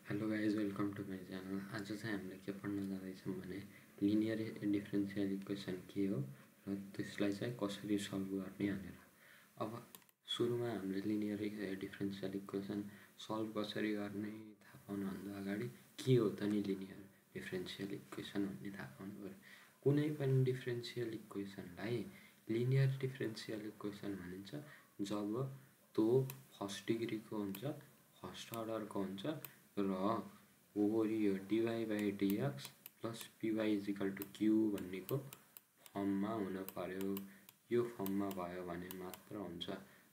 Hello guys, welcome to my channel. आज चाहिँ हामीले के पढ्न जाँदैछौँ भने लिनियर डिफरेन्सियल इक्वेसन के हो र त्यसलाई चाहिँ कसरी सल्भ गर्ने भनेर। अब सुरुमा हामीले लिनियर डिफरेन्सियल इक्वेसन सल्भ कसरी गर्ने थाहा पाउनुभन्दा अगाडि के हो त नि लिनियर डिफरेन्सियल इक्वेसन भन्ने थाहा पाउनु पऱ्यो। कुनै पनि डिफरेन्सियल इक्वेसनलाई लिनियर डिफरेन्सियल इक्वेसन भनिन्छ जब त्यो फर्स्ट डिग्रीको हुन्छ, फर्स्ट अर्डरको हुन्छ र यो dy by dx plus py equal to Q भन्नेको फर्ममा हुनु पर्यो। यो फर्ममा भयो भने मात्र हुन्छ।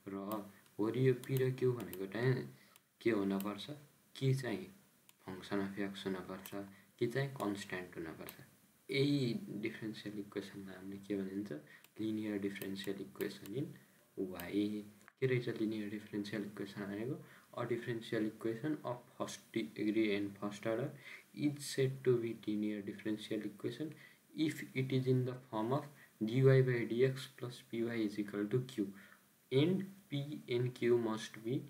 र यो पी र क्यू भनेको चाहिँ के हुनुपर्छ, कि चाहिँ फङ्सन अफ एक्स हुनुपर्छ कि चाहिँ कन्स्ट्यान्ट हुनुपर्छ। यही डिफरेन्सियल इक्वेसनलाई हामीले के भनिन्छ, linear differential equation in y. के रहेछ लिनियर डिफरेन्सियल इक्वेसन भनेको? A differential equation of first degree and first order is said to be linear differential equation if it is in the form of dy by dx plus py is equal to q and p and q must be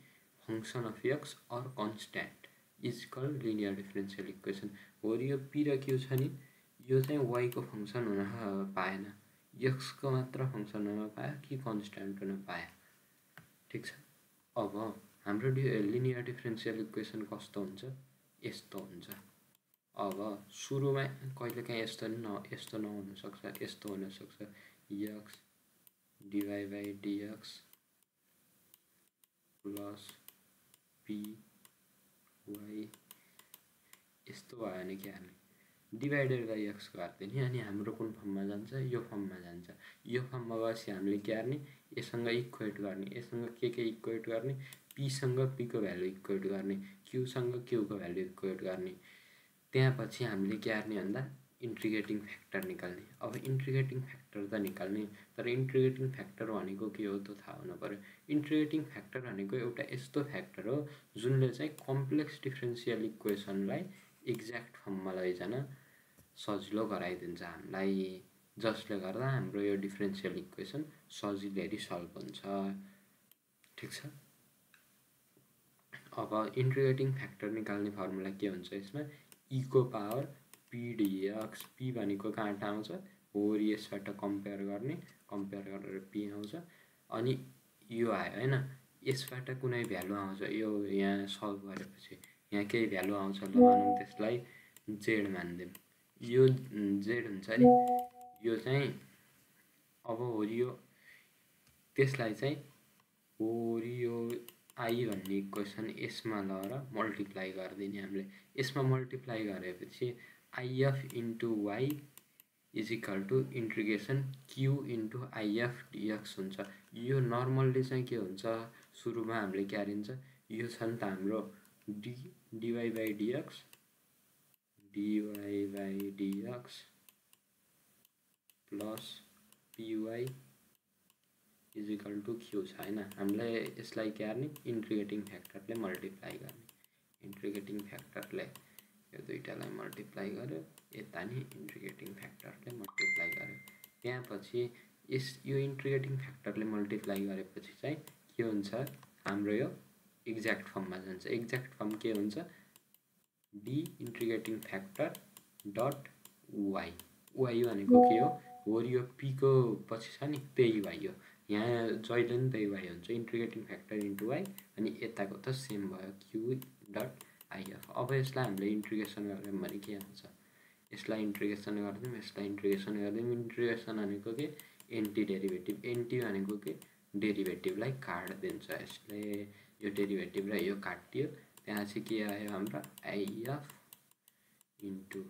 function of x or constant is called linear differential equation। और यो p र q छ नि, यो चाहिँ y को function हुन पाएन, x को मात्र फंक्सन हुन पायो कि कन्स्ट्यान्ट हुन पायो। ठीक छ। अब हाम्रो लिनियर डिफरेन्सियल इक्वेसन कस्तो हुन्छ, यस्तो हुन्छ। अब सुरुमा कहिलेकाहीँ यस्तो नहुन सक्छ, यस्तो हुन सक्छ, x dy by dx plus p y. यस्तो भयो भने के हाल्ने, डिभाइडेड बाई एक्स गरिदिने नि, अनि हाम्रो कुन फर्ममा जान्छ, यो फर्ममा जान्छ। यो फर्ममा गएपछि हामीले के गर्ने, यससँग इक्वेट गर्ने, यससँग के इक्वेट गर्ने, पीसँग पीको भ्यालु इक्वेट गर्ने, क्यूसँग क्यूको भ्यालु इक्वेट गर्ने। त्यहाँपछि हामीले के गर्ने भन्दा इन्ट्रिग्रेटिङ फ्याक्टर निकाल्ने। अब इन्ट्रिग्रेटिङ फ्याक्टर त निकाल्ने, तर इन्ट्रिग्रेटिङ फ्याक्टर भनेको के हो त थाहा हुनु पर्यो। इन्ट्रिग्रेटिङ फ्याक्टर भनेको एउटा यस्तो फ्याक्टर हो जुनले चाहिँ कम्प्लेक्स डिफरेन्सियल इक्वेसनलाई एक्ज्याक्ट फर्ममा लैजान सजिलो गराइदिन्छ हामीलाई, जसले गर्दा हाम्रो यो डिफरेन्सियल इक्वेसन सजिलै सल्भ हुन्छ। ठिक छ। अब इन्ट्रिग्रेटिङ फ्याक्टर निकाल्ने फर्मुला के हुन्छ, यसमा ई को पावर पी डिएक्स। पी भनेको कहाँबाट आउँछ, और यसबाट कम्पेयर गर्ने, कम्पेयर गरेर पी आउँछ, अनि यो आयो होइन। यसबाट कुनै भ्यालु आउँछ, यो यहाँ सल्भ गरेपछि यहाँ केही भ्यालु आउँछ, ल मानौँ त्यसलाई जेड मानिदिउँ। यो जेड हुन्छ नि, यो चाहिँ अब यो त्यसलाई चाहिँ यो आई भन्ने इक्वेसन यसमा लगेर मल्टिप्लाई गरिदिने हामीले। यसमा मल्टिप्लाई गरेपछि IF into y is equal to integration Q into IF dx हुन्छ। यो नर्मल्ली चाहिँ के हुन्छ, सुरुमा हामीले के हालिन्छ, यो छ नि त हाम्रो dy by dx plus py is equal to Q छ होइन। हामीलाई यसलाई के गर्ने, इन्ट्रिग्रेटिङ फ्याक्टरले मल्टिप्लाई गर्ने। इन्ट्रिग्रेटिङ फ्याक्टरले यो दुईटालाई मल्टिप्लाई गर्यो, यता नि इन्ट्रिग्रेटिङ फ्याक्टरले मल्टिप्लाई गर्यो। त्यहाँपछि यो इन्ट्रिग्रेटिङ फ्याक्टरले मल्टिप्लाई गरेपछि चाहिँ के हुन्छ, हाम्रो यो एक्ज्याक्ट फर्ममा जान्छ। एक्ज्याक्ट फर्म के हुन्छ, the integrating factor dot y. Y भनेको के हो, यो पीको पछि छ नि त्यही वाई हो, यहाँ जहिले पनि त्यही वाई हुन्छ। इन्ट्रिग्रेटिङ फ्याक्टर इन्टु वाई, अनि यताको त सेम भयो, क्यू डट आइएफ। अब यसलाई हामीले इन्ट्रिग्रेसन गरिदिउँ भने के आउँछ, यसलाई इन्ट्रिग्रेसन गरिदिउँ, यसलाई इन्ट्रिग्रेसन गरिदिउँ। इन्ट्रिग्रेसन भनेको के, एन्टी डेरिभेटिभ। एन्टी भनेको के, डेरिभेटिभलाई काटिदिन्छ यसले। यो डेरिभेटिभ र यो काटियो, त्यहाँ चाहिँ के आयो हाम्रो, आइएफ इन्टु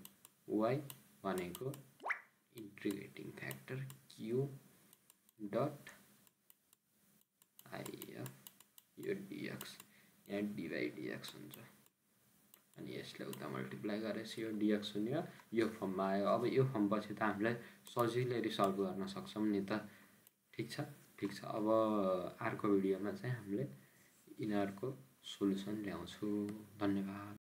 वाई भनेको इन्ट्रिग्रेटिङ फ्याक्टर क्यू डट आइएफ, यो डिएक्स, यहाँ डिवाई डिएक्स हुन्छ, अनि यसले उता मल्टिप्लाई गरेपछि यो डिएक्स हुने, यो फर्ममा आयो। अब यो फर्मपछि त हामीलाई सजिलै सल्भ गर्न सक्छौँ नि त। ठिक छ, ठिक छ। अब अर्को भिडियोमा चाहिँ हामीले यिनीहरूको सोल्युसन ल्याउँछु। धन्यवाद।